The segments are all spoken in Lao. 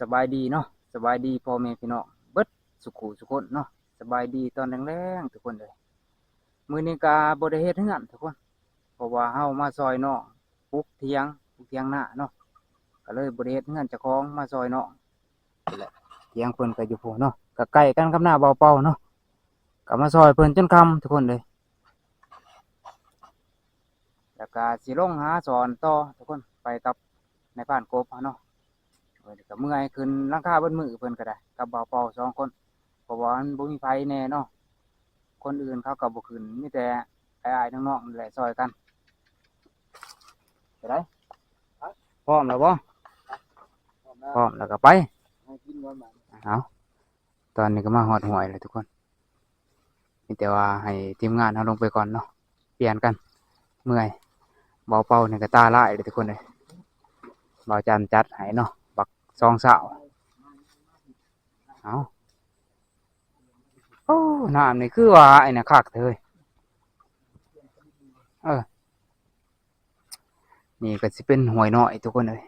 ສະບາຍດີເນາະ ສະບາຍດີພໍ່ແມ່ພີ່ນ້ອງເບິດສຸຂູສຸຄົນເນາະ ສະບາຍດີຕອນແລງໆ ທຸກຄົນເອີຍ. ມື້ນີ້ກະບໍ່ໄດ້ເຮັດເຮືອນທຸກຄົນ ເພາະວ່າເຮົາມາຊ່ອຍນ້ອງປຸກຖຽງ ປຸກຖຽງນາເນາະ ກະເລີຍບໍ່ໄດ້ເຮັດເຮືອນເຈົ້າຂອງ ມາຊ່ອຍນ້ອງ. ແຫຼະ ຖຽງເພິ່ນກະຢູ່ພຸ້ນເນາະ ກະໃກ້ກັນກັບນາບ່າວເປົາເນາະ ກະມາຊ່ອຍເພິ່ນຈົນຄ່ຳທຸກຄົນເອີຍ. ແລ້ວກະຊິລົງຫາສອນຕໍ່ທຸກຄົນ ໄປກັບນາຍພານກົບເຮົາເນາະ. ເອີ ກະເມື່ອຍຂຶ້ນຫຼັງຄາເບິດມື້ເພິ່ນກະໄດ້ ກັບບ່າວເປົາສອງຄົນ ເພາະວ່າມັນບໍ່ມີໃຜແນ່ເນາະ ຄົນອື່ນເຂົາກະບໍ່ຂຶ້ນ ມີແຕ່ອ້າຍໆນ້ອງໆນັ້ນແຫຼະຊ່ອຍກັນ. ໄປໄດ໋ ພ້ອມແລ້ວບໍ່? ພ້ອມແລ້ວ ພ້ອມແລ້ວກະໄປ ເອົາ ຕອນນີ້ກະມາຮອດຫ້ວຍແລ້ວທຸກຄົນ. ມີແຕ່ວ່າໃຫ້ທີມງານເຮົາລົງໄປກ່ອນເນາະ ປ່ຽນກັນ ເມື່ອຍ. ບ່າວເປົານີ້ກະຕາລາຍເດ້ທຸກຄົນເອີຍ ບ່າວຈັນຈັດໃຫ້ເນາະ ບັກສອງຊາວ. ເອົາ ໂອ້ ນ້ຳນີ້ຄືວ່າໄອ້ນະຄັກເທີຍ ເອີ. ນີ້ກະຊິເປັນຫ້ວຍນ້ອຍທຸກຄົນເອີຍ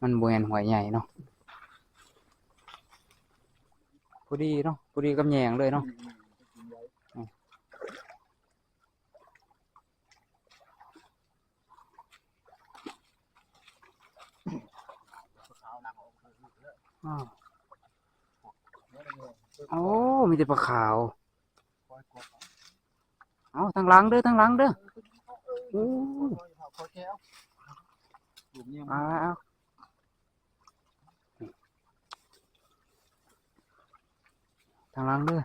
ມັນບໍ່ແມ່ນຫ້ວຍໃຫຍ່ເນາະ ພໍດີເນາະ ພໍດີກັບແຍງເລີຍເນາະ. ໂອ້ ມີແຕ່ປາຂາວ. ເອົາ ທາງຫຼັງເດີ ທາງຫຼັງເດີ. ໂອ້ ເອົາ ທາງຫຼັງເດີ.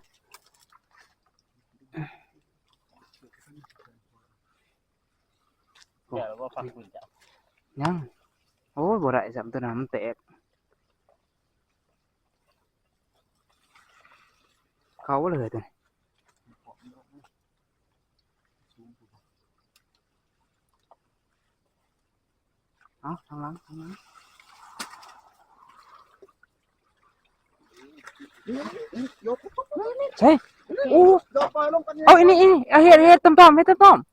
ແລ້ວບໍ່ຟັກພື້ນເຈົ້າ? ຍັງ. ໂອ້ຍ ບໍ່ໄດ້ຊ້ຳ ຕົວນັ້ນມັນແຕກ. ເຂົ້າບໍ່ເລີຍຕົວນີ້. ເອົາ ທາງຫຼັງ ທາງຫຼັງ. ໃສ່ ໂອ້ ເອົາ ອີນີ້ ອີນີ້ ເຮັດ ເຮັດຕ້ອມໆ ເຮັດຕ້ອມໆ.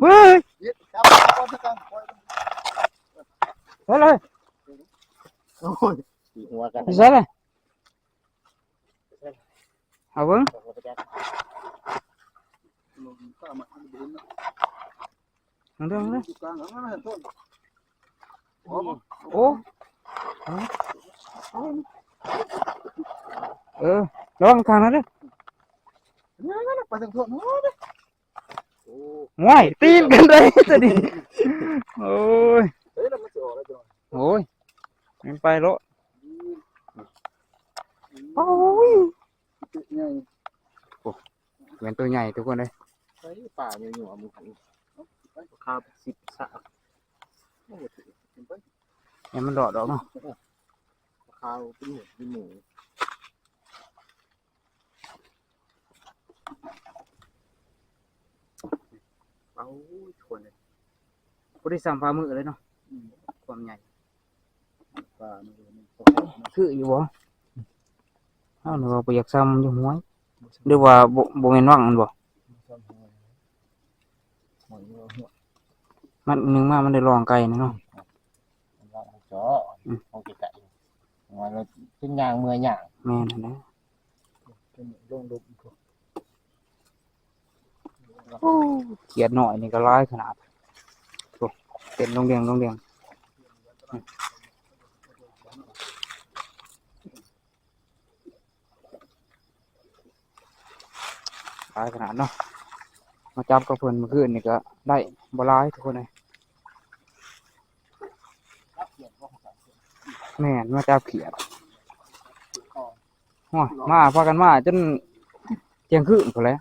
ເຮີ້ຍ ເຮັດ ຈັບກ່ອນ ຈັບກ່ອນ ປ່ອຍ ໃສ່ເລີຍ. ໂອ້ຍ ຕີຫົວກັນ ໃສ່ເລີຍ. ເອົາເບິ່ງ ເບິ່ງເດີ ເບິ່ງເດີ. ໂອ້ ເອີ ລະວັງຂ້າງນັ້ນເດີ. ໄປທາງໂທດ. ໂອ້ຍ ຕີນກັນໄດ້ຕົວນີ້. ໂອ້ຍ ໂອ້ຍ ມັນໄປໂລດ. ໂອ້ຍ ໂອ້ ແມ່ນຕົວໃຫຍ່ທຸກຄົນເອີຍ. ໄປປ່າຢູ່ໆ ມັນຄາບສິບສາມ. ໂອ້ ແມ່ນມັນຫຼອດອອກເນາະ. ຄາວເປັນໝູເປັນໝູ. ເອົາ ທຸກຄົນເອີຍ ບໍ່ໄດ້ຊ້ຳຝ່າມືເລີຍເນາະ. ອືມ ຄວາມໃຫຍ່ ປາມັນຄືຢູ່ບໍ່? ເຮົານີ້ວ່າບໍ່ຢາກຊ້ຳຢູ່ຫ້ວຍ ຫຼືວ່າບໍ່ ບໍ່ແມ່ນວັງມັນບໍ່? ມັນໜຶ່ງມາມັນໄດ້ລອງໄກນີ້ເນາະ. ອືມ ເຈາະ ອືມ ຂອງໄກໆ ວ່າເຮົາເປັນຍ່າງເມື່ອຍຍ່າງ. ແມ່ນຫັ້ນແຫຼະ. ໂອ້ ຂຽດນ້ອຍນີ້ກະຫຼາຍຂະໜາດ. ໂອ້ ເຕັ້ນລົງດຽງ ລົງດຽງ. ຫຼາຍຂະໜາດເນາະ. ມາຈັບກັບເພິ່ນມື້ຄືນນີ້ກະໄດ້ບໍ່ຫຼາຍທຸກຄົນເອີຍ. ແມ່ນ ມາຈັບຂຽດ. ໂອ້ຍ ມາ ພາກັນມາຈົນທ່ຽງຄືນພຸ້ນແຫຼະ.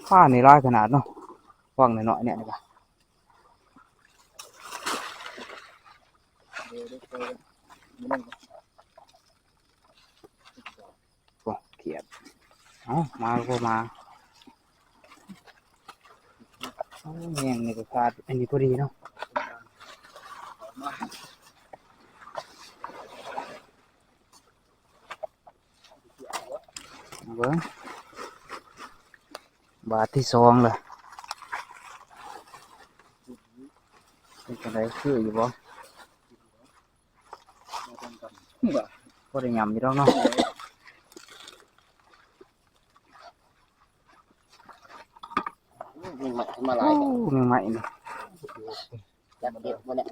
ປານີ້ຫຼາຍຂະໜາດເນາະ ວັງນ້ອຍໆ ແນວນີ້ກະ. ໂອ້ ຂຽດ. ເອົາ ມາກໍມາ. ໂອ້ ແຍງນີ້ກໍຂາດ ອັນນີ້ພໍດີເນາະ. ເບິ່ງ ບາດທີສອງລະ ເປັນຈັ່ງໃດ ຄືຢູ່ບໍ່? ພໍໄດ້ຫຍ້ຳຢູ່ດອກເນາະ. ແມງໄມ້ຂຶ້ນມາຫຼາຍ ໂອ້ ແມງໄມ້ນີ້ ຈັກເກັບບໍ່ແລ້ວ.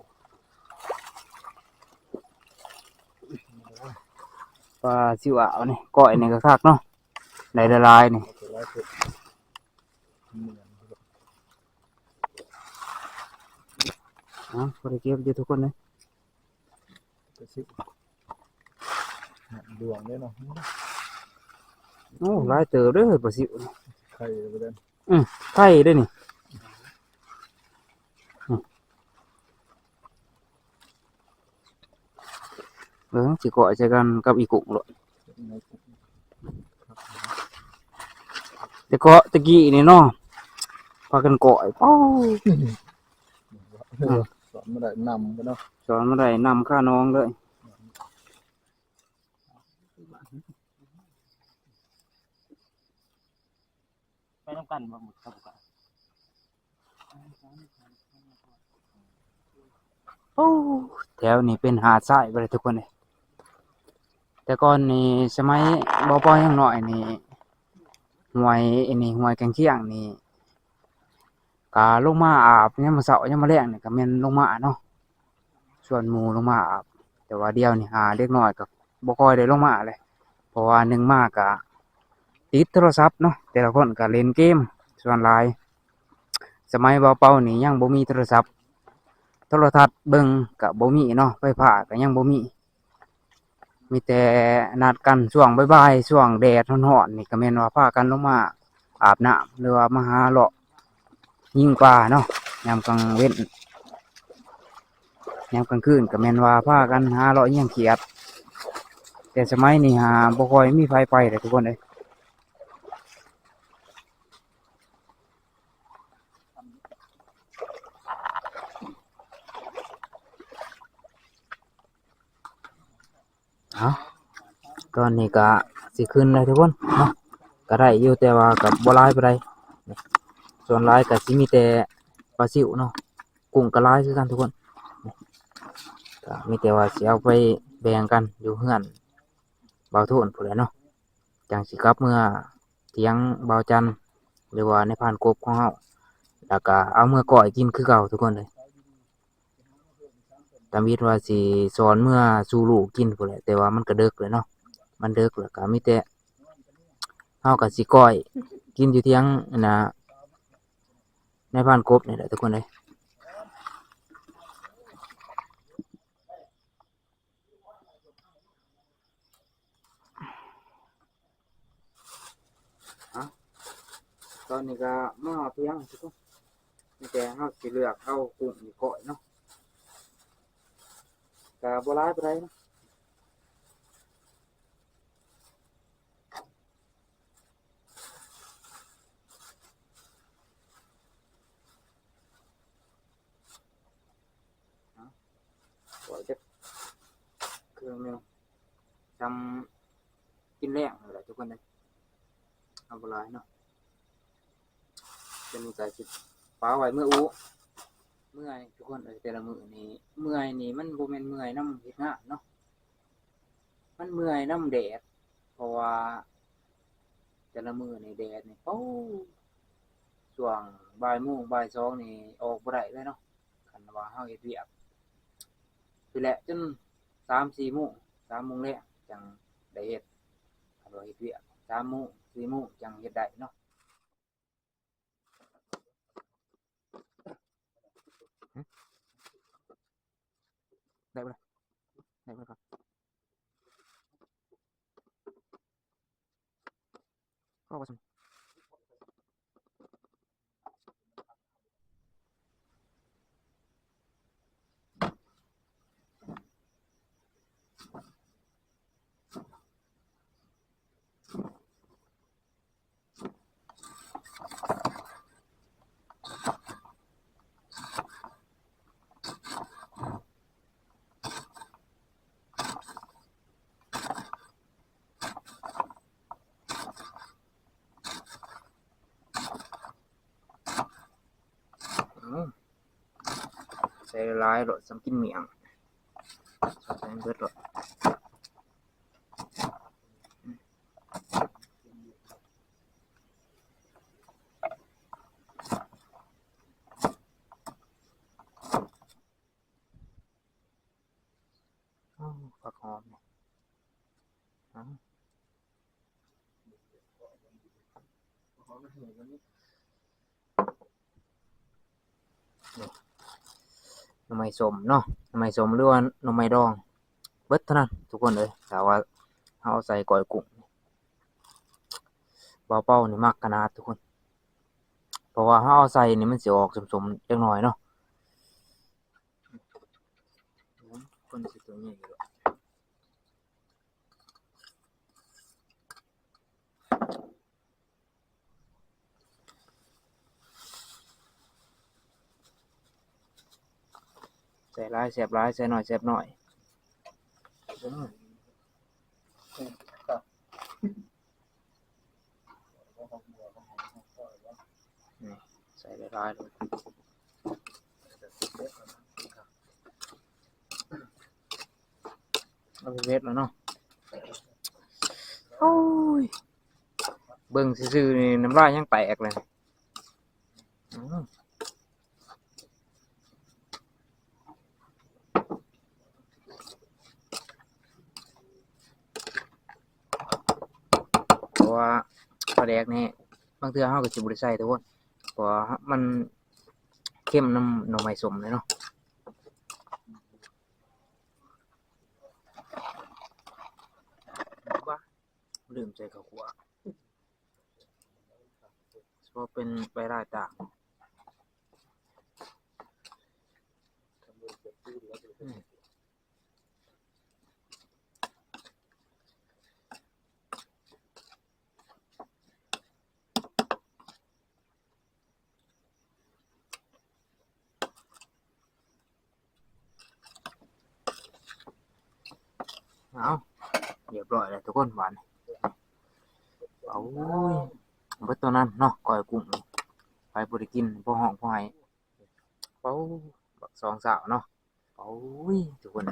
ປາຊິວອາວນີ້ ກ້ອຍນີ້ກໍຄັກເນາະ ໄດ້ຫຼາຍໆນີ້. ເອົາ ບໍ່ໄດ້ເກັບຢູ່ທຸກຄົນເດ້ ປາຊິວ ດວງເດ້ເນາະ. ໂອ້ ຫຼາຍເຕີບເດ້ປາຊິວ ໄຂ່ບໍ່ໄດ້ ອືມ ໄຂ່ເດ້ນີ້. ອືມ ເບິ່ງ ຊິກ້ອຍໃສ່ກັນກັບອີກຸ້ງໂລດ. ແຕ່ເກາະຕະກີ້ນີ້ເນາະ ພາກັນກ້ອຍ ເປົ້າ ອືມ ສອນມາໄດ້ນຳເນາະ ສອນມາໄດ້ນຳຄາໜອງເລີຍ. ໄປນຳກັນບໍ່ ໝົດກັບ ໂອ້ ແຖວນີ້ເປັນຫາດຊາຍເບິດເລີຍທຸກຄົນເອີຍ. ແຕ່ກ່ອນນີ້ ສະໄໝບໍ່ເປົາຍັງນ້ອຍນີ້ ຫ້ວຍ ອັນນີ້ ຫ້ວຍແກ້ງຄຽງນີ້ ກະລົງມາອາບຍາມມື້ເຊົ້າ ຍາມມື້ແລງນີ້ກະແມ່ນລົງມາເນາະ ຊວນໝູ່ລົງມາອາບ. ແຕ່ວ່າດຽວນີ້ຫາເດັກນ້ອຍກະບໍ່ຄ່ອຍໄດ້ລົງມາແຫຼະ ເພາະວ່າໜຶ່ງມາກະຕິດໂທລະສັບເນາະ ແຕ່ລະຄົນກະຫຼິ້ນເກມສ່ວນຫຼາຍ. ສະໄໝບ່າວເປົານີ້ຍັງບໍ່ມີໂທລະສັບ ໂທລະທັດເບິ່ງກະບໍ່ມີເນາະ ໄຟຟ້າກະຍັງບໍ່ມີ. ມີແຕ່ນັດກັນຊ່ວງບ່າຍໆ ຊ່ວງແດດຮ້ອນໆນີ້ ກໍແມ່ນວ່າພາກັນລົງມາອາບນ້ຳ ຫຼືວ່າມາຫາເລາະຍິງປາເນາະ ຍາມກາງເວັນ. ຍາມກາງຄືນກໍແມ່ນວ່າພາກັນຫາເລາະຍິງຂຽດ. ແຕ່ສະໄໝນີ້ຫາບໍ່ຄ່ອຍມີໃຜໄປແລ້ວທຸກຄົນເອີຍ. ເອົາ ຕອນນີ້ກະຊິຂຶ້ນແລ້ວທຸກຄົນເນາະ ກະໄດ້ຢູ່ ແຕ່ວ່າກະບໍ່ຫຼາຍປານໃດ. ສ່ວນຫຼາຍກະຊິມີແຕ່ປາຊິວເນາະ ກຸ້ງກະຫຼາຍຄືກັນທຸກຄົນ. ກະມີແຕ່ວ່າຊິເອົາໄປແບ່ງກັນຢູ່ເຮືອນບ່າວໂທນພຸ້ນແຫຼະເນາະ ຈັ່ງຊິກັບເມືອຖຽງບ່າວຈັນ ຫຼືວ່ານາຍພານກົບຂອງເຮົາ ແລ້ວກະເອົາເມືອກ້ອຍກິນຄືເກົ່າທຸກຄົນເອີຍ. ຕຳອິດວ່າຊິສອນເມືອສູ່ລູກກິນພຸ້ນແຫຼະ ແຕ່ວ່າມັນກະເດິກແລ້ວເນາະ ມັນເດິກແລ້ວກະມີແຕ່ເຮົາກະຊິກ້ອຍກິນຢູ່ຖຽງອັນນ່າ ນາຍພານກົບນີ້ແຫຼະທຸກຄົນເອີຍ. ເອົາ ຕອນນີ້ກະມາຮອດຖຽງທຸກຄົນ ມີແຕ່ເຮົາຊິເລືອກເອົາກຸ້ງນີ້ກ້ອຍເນາະ ກະບໍ່ຫຼາຍປານໃດເນາະ. ເອົາ ກ້ອຍຈັກເຄື່ອງໜຶ່ງ ຊ່ຳກິນແລງຫັ້ນແຫຼະທຸກຄົນເອີຍ ເອົາບໍ່ຫຼາຍເນາະ. ຕົວນີ້ກະຊິປະໄວ້ເມືອອູ້ ເມື່ອຍທຸກຄົນເອີຍ ແຕ່ລະມື້ນີ້ເມື່ອຍນີ້ ມັນບໍ່ແມ່ນເມື່ອຍນຳເຮັດງານເນາະ ມັນເມື່ອຍນຳແດດ ເພາະວ່າແຕ່ລະມື້ນີ້ແດດນີ້ ໂອ້ ຊ່ວງບ່າຍໂມງບ່າຍສອງນີ້ອອກບໍ່ໄດ້ເລີຍເນາະ. ຄັນວ່າເຮົາເຮັດວຽກພຸ້ນແຫຼະ ຈົນສາມສີ່ໂມງ ສາມໂມງແລງຈັ່ງໄດ້ເຮັດ ຄັນວ່າເຮັດວຽກສາມໂມງສີ່ໂມງຈັ່ງເຮັດໄດ້ເນາະ. ໄດ້ບໍ່ລະ ໄດ້ບໍ່ລະ ພໍບໍ່ຊັ້ນ. ອືມ ໃສ່ຫຼາຍໂລດ ສ່ຳກິນໝ້ຽງ ໃສ່ເບິດໂລດ. ໜໍ່ໄມ້ສົ້ມເນາະ ໜໍ່ໄມ້ສົ້ມ ຫຼືວ່າໜໍ່ໄມ້ດອງ ເບິດເທົ່ານັ້ນທຸກຄົນເອີຍ. ຖ້າວ່າເຮົາເອົາໃສ່ກ້ອຍກຸ້ງ ບ່າວເປົານີ້ມັກຂະໜາດທຸກຄົນ ເພາະວ່າເຮົາເອົາໃສ່ນີ້ມັນຊິອອກສົ້ມໆຈັກໜ້ອຍເນາະ. ຄົນຊິຕົວໃຫຍ່ຢູ່ດອກ ໃສ່ຫຼາຍແຊບຫຼາຍ ໃສ່ໜ້ອຍແຊບໜ້ອຍ. ນີ້ ໃສ່ຫຼາຍໆ ໂລດ ເອົາເຜັດແລ້ວເນາະ. ໂອ້ຍ ເບິ່ງຊື່ໆ ນີ້ນ້ຳລາຍຍັງແຕກເລີຍ. ອືມ ເພາະວ່າປາແດກນີ້ບາງເທື່ອເຮົາກໍຊິບໍ່ໄດ້ໃສ່ທຸກຄົນ ເພາະວ່າມັນເຄັມນຳໜໍ່ໄມ້ສົ້ມເດ້ເນາະ. ລືມໃສ່ເຂົ້າຂົ້ວ ເພາະເປັນໃບລາຍຕ່າງ. ເອົາ ຮຽບຮ້ອຍແລ້ວທຸກຄົນ ບາດນີ້. ໂອ້ຍ ເບິດເທົ່ານັ້ນເນາະ ກ້ອຍກຸ້ງນີ້ ໃຜບໍ່ໄດ້ກິນ ພໍຮ້ອງພໍໄຫ້. ໂອ້ ບັກສອງຊາວເນາະ. ໂອ້ຍ ທຸກຄົນ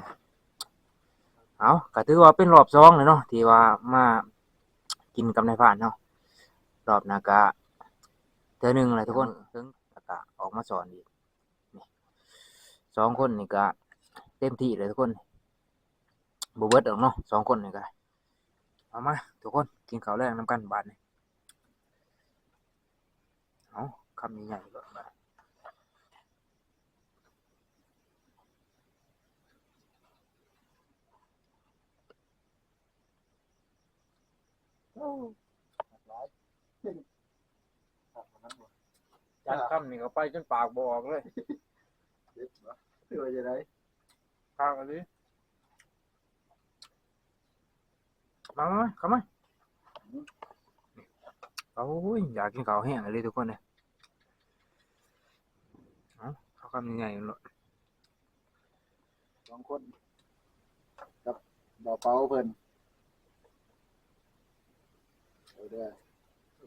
ເອົາ ກໍຖືວ່າເປັນຮອບສອງແລ້ວເນາະ ທີ່ວ່າມາກິນກັບນາຍພານເນາະ. ຮອບໜ້າກະເທື່ອໜຶ່ງແຫຼະທຸກຄົນ ເຖິງ ແລ້ວກະອອກມາສອນອີກ. ນີ້ ສອງຄົນນີ້ກະເຕັມທີ່ເລີຍທຸກຄົນ ບໍ່ເບິດດອກເນາະ ສອງຄົນນີ້ກະ. ເອົາມາທຸກຄົນ ກິນເຂົ້າແລງນຳກັນບາດນີ້. ເອົາ ຄຳໃຫຍ່ໆ ໂລດບາດ. ໂອ້ ຄັກຫຼາຍ ຄັກຂະໜາດບໍ່ ຈັບຄຳນີ້ເຂົ້າໄປຈົນປາກບໍ່ອອກເລີຍ. ເດັດບໍ່ ຫຼືວ່າຈັ່ງໃດ? ຄັກອີ່ຫຼີ. ມາ ມາ ມາ ເຂົ້າມາ. ໂອ້ຍ ຢາກກິນເຂົ້າແຮງອີ່ຫຼີທຸກຄົນເອີຍ. ເອົາ ເຂົ້າຄຳໃຫຍ່ໆໂລດ ສອງຄົນກັບບ່າວເປົາເພິ່ນ. ເອົາເດີ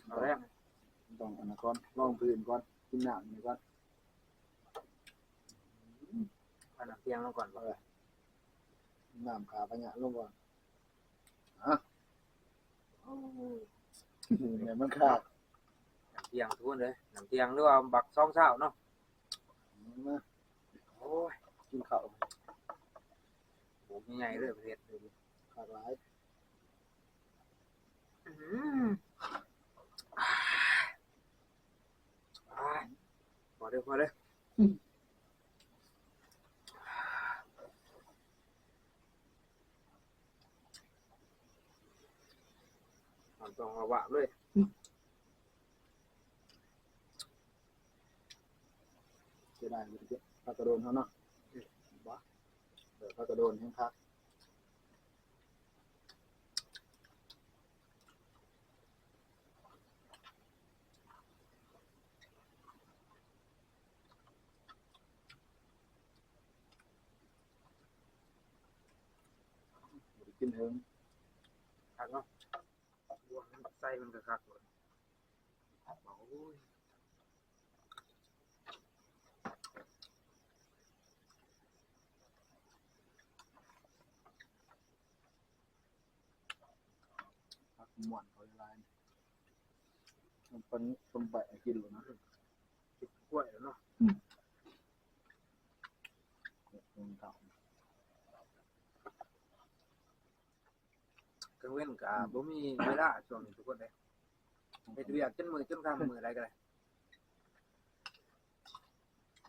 ເອົາແລ້ວ ຕ້ອງອັນນັ້ນກ່ອນ ລອງພື້ນກ່ອນ ກິນນ້ຳນີ້ກ່ອນ. ເອົານ້ຳທຽງລົງກ່ອນບໍ່? ເອີ ນ້ຳຂ້າພະຍາດລົງກ່ອນ. ຮະ ໂອ້ຍ ແມ່ນມັນຂາດ ນ້ຳທຽງທຸກຄົນເອີຍ ນ້ຳທຽງ ຫຼືວ່າບັກສອງຊາວເນາະ. ມາ ໂອ້ຍ ກິນເຂົ້າ ໂບກໃຫຍ່ໆເລີຍ ເຮັດ ຄັກຫຼາຍ. ອືມ ພໍເດີ ພໍເດີ. ອືມ ມັນຕ້ອງລະວະເລີຍ. ອືມ ເສຍດາຍບໍ່ໄດ້ກິນຜັກກະໂດນເຮົາເນາະ. ອືມ ບໍ່ ເອີ ຜັກກະໂດນແຮງຄັກ. ບໍ່ໄດ້ກິນເຫິງ ຄັກເນາະ ລວກໃສ່ມັນກະຄັກໂລດ. ໂອ້ຍ ຜັກມ່ວນເຂົາຫຼາຍໆ ມັນເປັນຕົ້ນໃບໃຫ້ກິນໂລດນະ ກິນກ້ວຍແລ້ວເນາະ. ອືມ ກາງເວັນກະ ອືມ ບໍ່ມີເວລາຊ່ວງນີ້ທຸກຄົນເດ້ ເຮັດວຽກຈົນມື້ຈົນຄ່ຳ ມື້ໃດກະໄດ້.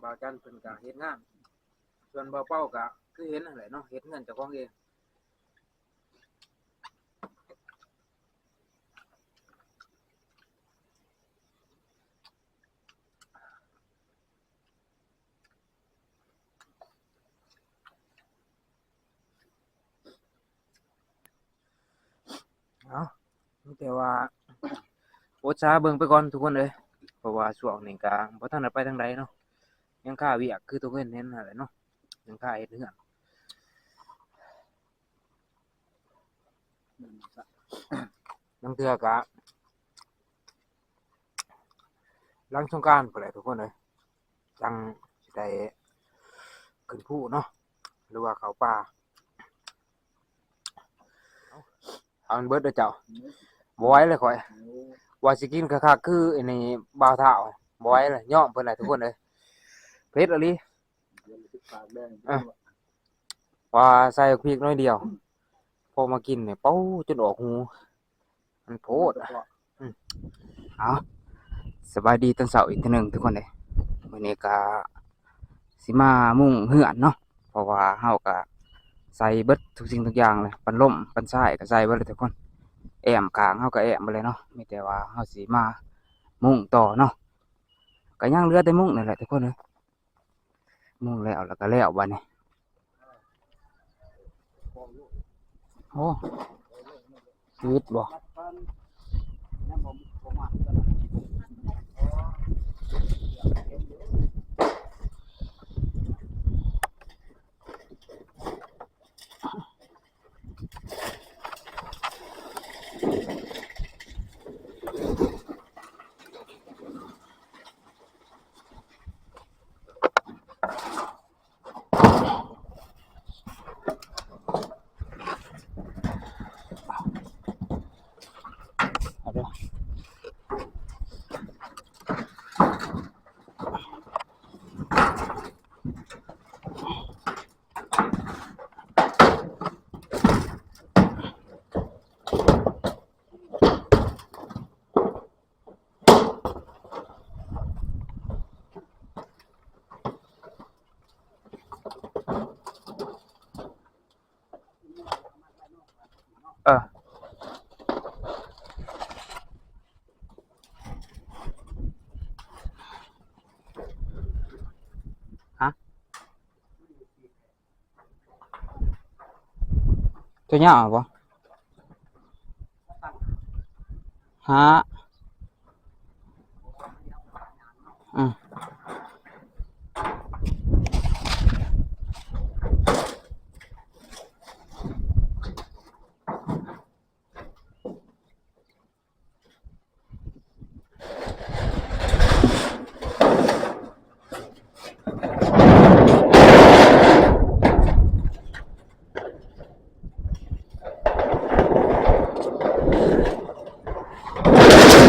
ບ່າວຈັນເພິ່ນກະເຮັດງານ ສ່ວນບ່າວເປົາກະຄືເຫັນຫັ້ນແຫຼະເນາະ ເຮັດເຮືອນເຈົ້າຂອງເອງ. ເອົາ ມີແຕ່ວ່າອົດສາເບິ່ງໄປກ່ອນທຸກຄົນເອີຍ ເພາະວ່າຊ່ວງນີ້ກະບໍ່ທັນໄດ້ໄປທາງໃດເນາະ ຍັງຄາວຽກຄືທຸກຄົນເຫັນຫັ້ນແຫຼະເນາະ ຍັງຄາເຮັດເຮືອນ. ລາງເທື່ອກະຫຼັງສົງການພຸ້ນແຫຼະທຸກຄົນເອີຍ ຈັ່ງຊິໄດ້ຂຶ້ນພູເນາະ ຫຼືວ່າເຂົ້າປ່າ. ເອົາມັນເບິດເດີເຈົ້າ ບໍ່ໄຫວເລີຍຂ້ອຍ ວ່າຊິກິນຄັກໆ ຄືອັນນີ້ບ່າວທ້າວ ບໍ່ໄຫວເລີຍ ຍອມເພິ່ນແຫຼະທຸກຄົນເອີຍ ເຜັດອີ່ຫຼີ. ເອີ ວ່າໃສ່ພລິກໜ້ອຍດຽວ ພໍມາກິນນີ້ ເປົາ ຈົນອອກຫູ ມັນໂພດ. ອືມ ເອົາ ສະບາຍດີຕອນເຊົ້າອີກເທື່ອໜຶ່ງທຸກຄົນເອີຍ ມື້ນີ້ກະຊິມາມຸງເຮືອນເນາະ ເພາະວ່າເຮົາກະໃສ່ເບິດທຸກສິ່ງທຸກຢ່າງເລີຍ ປັນລົມປັນຊາຍກະໃສ່ເບິດເລີຍທຸກຄົນ ແອ້ມຂ້າງເຮົາກະແອ້ມເບິດເລີຍເນາະ ມີແຕ່ວ່າເຮົາຊິມາມຸງຕໍ່ເນາະ ກະຍັງເຫຼືອແຕ່ມຸງນີ້ແຫຼະທຸກຄົນເອີຍ. ມຸງແລ້ວ ແລ້ວກະແລ້ວບາດນີ້. ໂອ້ ອືດບໍ່? ເອີ ຮະ? ຕົວຍາວບໍ່? ຫ້າ ອືມ. ໂ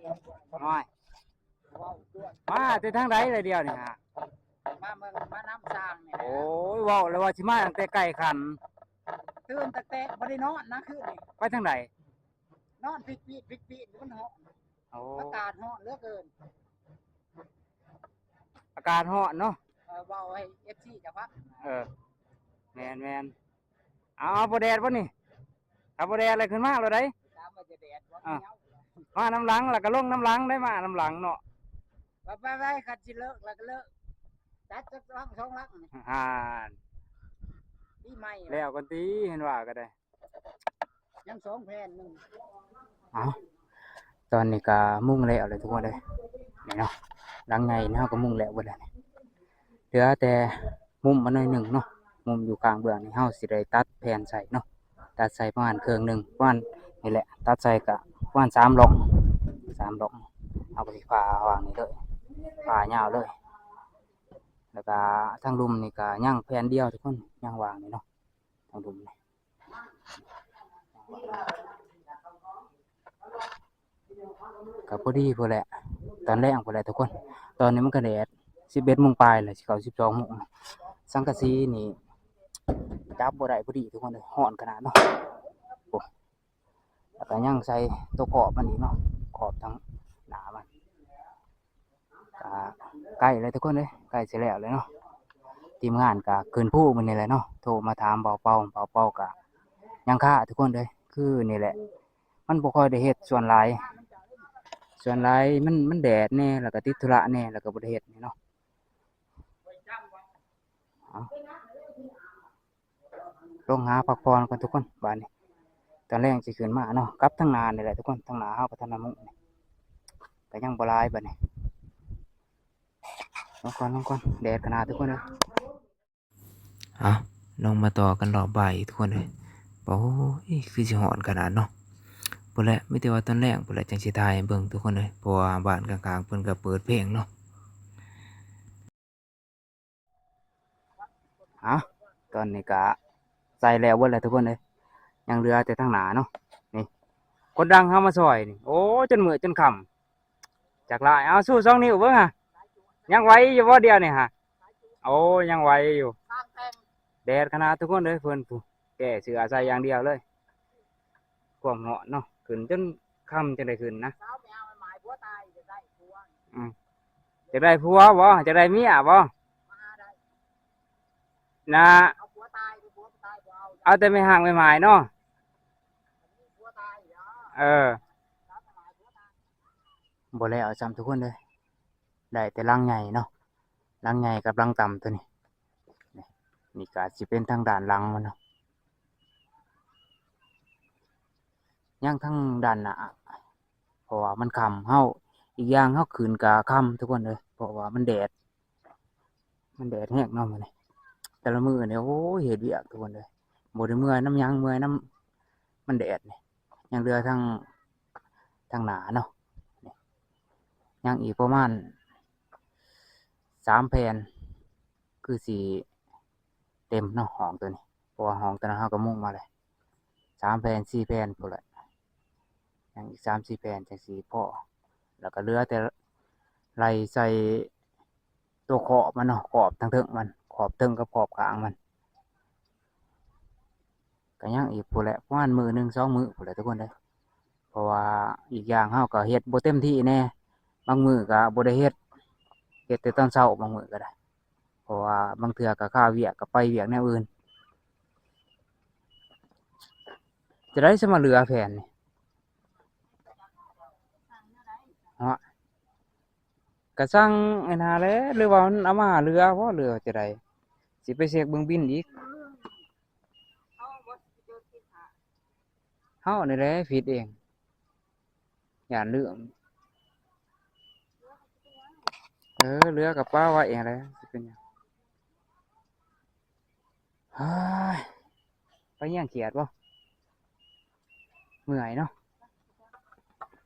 ໂອ້ຍ ມາແຕ່ທາງໃດລະດຽວນີ້ຫາ? ມາເບິ່ງ ມານຳຊ່າງນີ້ແຫຼະ. ໂອ້ຍ ເວົ້າແລ້ວວ່າຊິມາຕັ້ງແຕ່ໄກ່ຂັນ. ຕື່ນຕັ້ງແຕ່ບໍ່ໄດ້ນອນນະຄືນນີ້. ໄປທາງໃດ? ນອນພິກປີດພິກປີດ ມັນຮ້ອນ. ໂອ້ ອາກາດຮ້ອນເຫຼືອເກີນ. ອາກາດຮ້ອນເນາະ. ເອີ ເວົ້າໃຫ້ເອັຟຊີເຈົ້າຟັງ. ເອີ ແມ່ນໆ. ເອົາ ບໍ່ແດດບໍ່ນີ້? ຖ້າບໍ່ແດດແລ້ວຂຶ້ນມາໂລດໃດ໋. ຖາມວ່າຈະແດດບໍ່? ອ່າ ມານຳຫຼັງ ແລ້ວກໍລົງນຳຫຼັງໄດ໋ ມານຳຫຼັງເນາະ. ໄປໆ ຄັນຊິເລີກແລ້ວກໍເລີກ ຕັດຈັກຫຼັງສອງຫຼັງນີ້. ຫານ ປີໃໝ່ແລ້ວກ່ອນຕິ ເຫັນວ່າກໍໄດ້ ຍັງສອງແຜ່ນໜຶ່ງ. ເອົາ ຕອນນີ້ກໍມຸງແລ້ວແຫຼະທຸກຄົນເອີຍ ນີ້ເນາະ. ຫຼັງໃຫຍ່ນີ້ເຮົາກໍມຸງແລ້ວເບິດແລ້ວນີ້. ເຫຼືອແຕ່ມຸມມາໜ້ອຍໜຶ່ງເນາະ, ມຸມຢູ່ຂ້າງເບື້ອງນີ້ເຮົາຊິໄດ້ຕັດແຜ່ນໃສ່ເນາະ, ຕັດໃສ່ປະມານເຄິ່ງໜຶ່ງ ປະມານນີ້ແຫຼະ, ຕັດໃສ່ກະປະມານສາມລ່ອງ ສາມລ່ອງ. ເຮົາກໍຊິຜ່າຫວ່າງນີ້ເລີຍ ຜ່າຍາວເລີຍ. ແລ້ວກະທາງລຸ່ມນີ້ກະຍັງແຜ່ນດຽວທຸກຄົນ ຍັງຫວ່າງນີ້ເນາະ ທາງລຸ່ມນີ້. ກໍພໍດີພຸ້ນແຫຼະ ຕອນແລງພຸ້ນແຫຼະທຸກຄົນ. ຕອນນີ້ມັນກໍແດດ ສິບເອັດໂມງປາຍແລ້ວ ຊິເຂົ້າສິບສອງໂມງ. ສັງກະສີນີ້ຈັບບໍ່ໄດ້ພໍດີທຸກຄົນເອີຍ ຮ້ອນຂະໜາດເນາະ. ໂອ້ ແລ້ວກໍຍັງໃສ່ຕົວຂອບມັນອີກເນາະ ຂອບທາງໜ້າມັນ. ກະໃກ້ແລ້ວທຸກຄົນເອີຍ ໃກ້ຊິແລ້ວແລ້ວເນາະ. ທີມງານກະຂຶ້ນພູມື້ນີ້ແຫຼະເນາະ ໂທມາຖາມບ່າວເປົາ ບ່າວເປົາກະຍັງຄາທຸກຄົນເອີຍ. ຄືນີ້ແຫຼະ ມັນບໍ່ຄ່ອຍໄດ້ເຮັດສ່ວນຫຼາຍ ສ່ວນຫຼາຍມັນ ມັນແດດແດ່ ແລ້ວກະຕິດທຸລະແດ່ ແລ້ວກະບໍ່ໄດ້ເຮັດນີ້ເນາະ. ເອົາ ລົງຫາພັກຜ່ອນກ່ອນທຸກຄົນ ບາດນີ້ຕອນແລງຊິຂຶ້ນມາເນາະ. ກັບທາງໜ້ານີ້ແຫຼະທຸກຄົນ ທາງໜ້າເຮົາກໍທັນນະມຸງ ກໍຍັງບໍ່ຫຼາຍບາດນີ້. ລົງກ່ອນ ລົງກ່ອນ ແດດຂະໜາດທຸກຄົນເອີຍ. ເອົາ ລົງມາຕໍ່ກັນຮອບບ່າຍອີກທຸກຄົນເອີຍ. ໂອ້ຍ ຄືຊິຮ້ອນຂະໜາດເນາະ. ພຸ້ນແຫຼະ ມີແຕ່ວ່າຕອນແລງພຸ້ນແຫຼະ ຈັ່ງຊິຖ່າຍໃຫ້ເບິ່ງທຸກຄົນເອີຍ ເພາະວ່າບ້ານຂ້າງໆເພິ່ນກໍເປີດເພງເນາະ. ເອົາ ຕອນນີ້ກະໃສ່ແລ້ວເບິດແລ້ວທຸກຄົນເອີຍ ຍັງເຫຼືອແຕ່ທາງໜ້າເນາະ. ນີ້ ຄົນດັງເຮົາມາຊ່ອຍນີ້ ໂອ້ ຈົນມື້ຈົນຄ່ຳ ຈັກຫຼາຍ. ເອົາ ຊູສອງນິ້ວເບິ່ງຫາ ຍັງໄຫວຢູ່ບໍ່ດຽວນີ້ຫາ? ໂອ້ ຍັງໄຫວຢູ່. ແດດຂະໜາດທຸກຄົນເອີຍ ເພິ່ນຜູ້ແກ້ເສື້ອໃສ່ຢ່າງດຽວເລີຍ ຄວາມຮ້ອນເນາະ. ຂຶ້ນຈົນຄ່ຳຈັ່ງໄດ້ຂຶ້ນນະ. ອືມ ຢາກໄດ້ຜົວບໍ່? ຢາກໄດ້ເມຍບໍ່? ນະ ເອົາແຕ່ແມ່ຮ້າງແມ່ໝ້າຍເນາະ. ເອີ ບໍ່ແລ້ວຊ້ຳທຸກຄົນເອີຍ ໄດ້ແຕ່ຫຼັງໃຫຍ່ເນາະ ຫຼັງໃຫຍ່ກັບຫຼັງຕ່ຳໂຕນີ້. ນີ້ ນີ້ກໍຊິເປັນທາງດ້ານຫຼັງມັນເນາະ ຍັງທາງດ້ານໜ້າ ເພາະວ່າມັນຄ່ຳ ເຮົາ ອີກຢ່າງເຮົາຂຶ້ນກໍຄ່ຳທຸກຄົນເອີຍ ເພາະວ່າມັນແດດ ມັນແດດແຮງເນາະມື້ນີ້. ແຕ່ລະມື້ນີ້ ໂອ້ຍ ເຮັດວຽກທຸກຄົນເອີຍ ບໍ່ໄດ້ເມື່ອຍນຳຫຍັງ ເມື່ອຍນຳມັນແດດນີ້. ຍັງເຫຼືອທາງ ທາງໜ້າເນາະ ນີ້ ຍັງອີກປະມານສາມແຜ່ນ ຄືຊິເຕັມເນາະຫ້ອງໂຕນີ້ ເພາະວ່າຫ້ອງໂຕນັ້ນເຮົາກໍມຸງມາແລ້ວ ສາມແຜ່ນ ສີ່ແຜ່ນພຸ້ນແຫຼະ. ຍັງອີກສາມສີ່ແຜ່ນຈັ່ງຊິພໍ ແລ້ວກໍເຫຼືອແຕ່ໄລ່ໃສ່ຕົວຂອບມັນເນາະ ຂອບທາງເທິງມັນ ຂອບເທິງກັບຂອບຂ້າງມັນ. ກໍຍັງອີກພຸ້ນແຫຼະ ປະມານມື້ໜຶ່ງສອງມື້ພຸ້ນແຫຼະທຸກຄົນເອີຍ ເພາະວ່າອີກຢ່າງເຮົາກໍເຮັດບໍ່ເຕັມທີ່ແດ່ ບາງມື້ກໍບໍ່ໄດ້ເຮັດ ເຮັດແຕ່ຕອນເຊົ້າ ບາງມື້ກໍໄດ້ ເພາະວ່າບາງເທື່ອກໍຄາວຽກ ກໍໄປວຽກແນວອື່ນ. ຈະໄດ້ສະມາເຫຼືອແຜ່ນນີ້ ເນາະ ກະສັ່ງອັນນັ້ນແຫຼະ ຫຼືວ່າມັນເອົາມາເຫຼືອບໍ່ ຫຼືວ່າຈະໃດ? ຊິໄປເຊັກເບິ່ງບິນອີກ. ເຮົານີ້ແຫຼະຜິດເອງ ຢ້ານລືມ. ເອີ ເຫຼືອກະປະໄວ້ຫັ້ນແຫຼະ ຊິເປັນຫຍັງ. ເຮີ້ຍ ໄປຫຍັງ ຄຽດບໍ່? ເມື່ອຍເນາະ.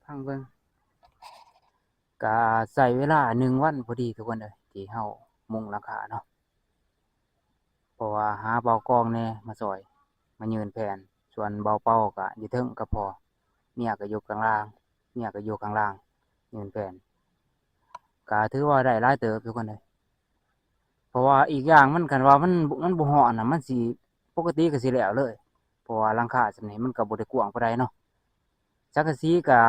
ຟັງເບິ່ງ ກະໃຊ້ເວລາໜຶ່ງວັນພໍດີທຸກຄົນເອີຍ ທີ່ເຮົາມຸງຫຼັງຄາເນາະ ເພາະວ່າຫາເບົາກອງແດ່ມາຊ່ອຍ ມາຍື່ນແຜ່ນ ສ່ວນເບົາເປົາກະຢູ່ເທິງກັບພໍ່ ເມຍກະຢູ່ຂ້າງລ່າງ ເມຍກະຢູ່ຂ້າງລ່າງ หมื่นแผ่น ก็ถือว่าได้หลายเติบทุกคนเอ้ย เพราะว่าอีกอย่างมัน คันว่ามัน มันบ่ฮ้อนน่ะ มันสิ ปกติก็สิแล้วเลย เพราะว่าหลังคาส่ำนี้มันก็บ่ได้กว้างปานใดเนาะ สังกะสีก็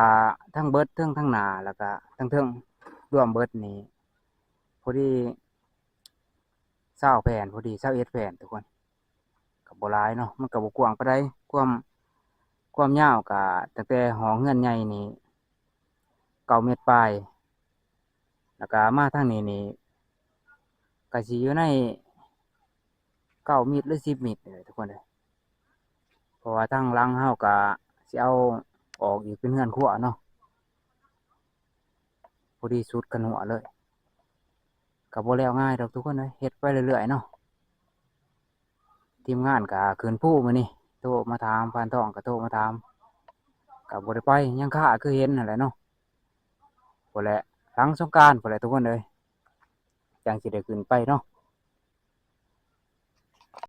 ทั้งเบิด เทิงทั้งหน้า แล้วก็ทั้งเทิง รวมเบิดนี่ พอดีซาวแผ่น พอดีซาวเอ็ดแผ่นทุกคน ก็บ่หลายเนาะ มันก็บ่กว้างปานใด ความ ความยาวก็ตั้งแต่ห้องเฮือนใหญ่นี่เก้าเมตรปลาย แล้วก็มาทางนี้นี่ก็สิอยู่ในเก้าเมตรหรือสิบเมตรนี่แหละทุกคนเอ้ย เพราะว่าทางหลังเฮาก็สิเอาออกอีกเป็นเฮือนครัวเนาะ พอดีสุดคันหัวเลย ก็บ่แล้วง่ายดอกทุกคนเอ้ย เฮ็ดไปเรื่อยๆเนาะ ทีมงานก็ขึ้นภูมื้อนี้ โทรมาถาม พานทองก็โทรมาถาม ก็บ่ได้ไป ยังคาคือเห็นนั่นแหละเนาะ พุ้นแหละ หลังสงกรานต์พุ้นแหละทุกคนเอ้ย จั่งสิได้ขึ้นไปเนาะ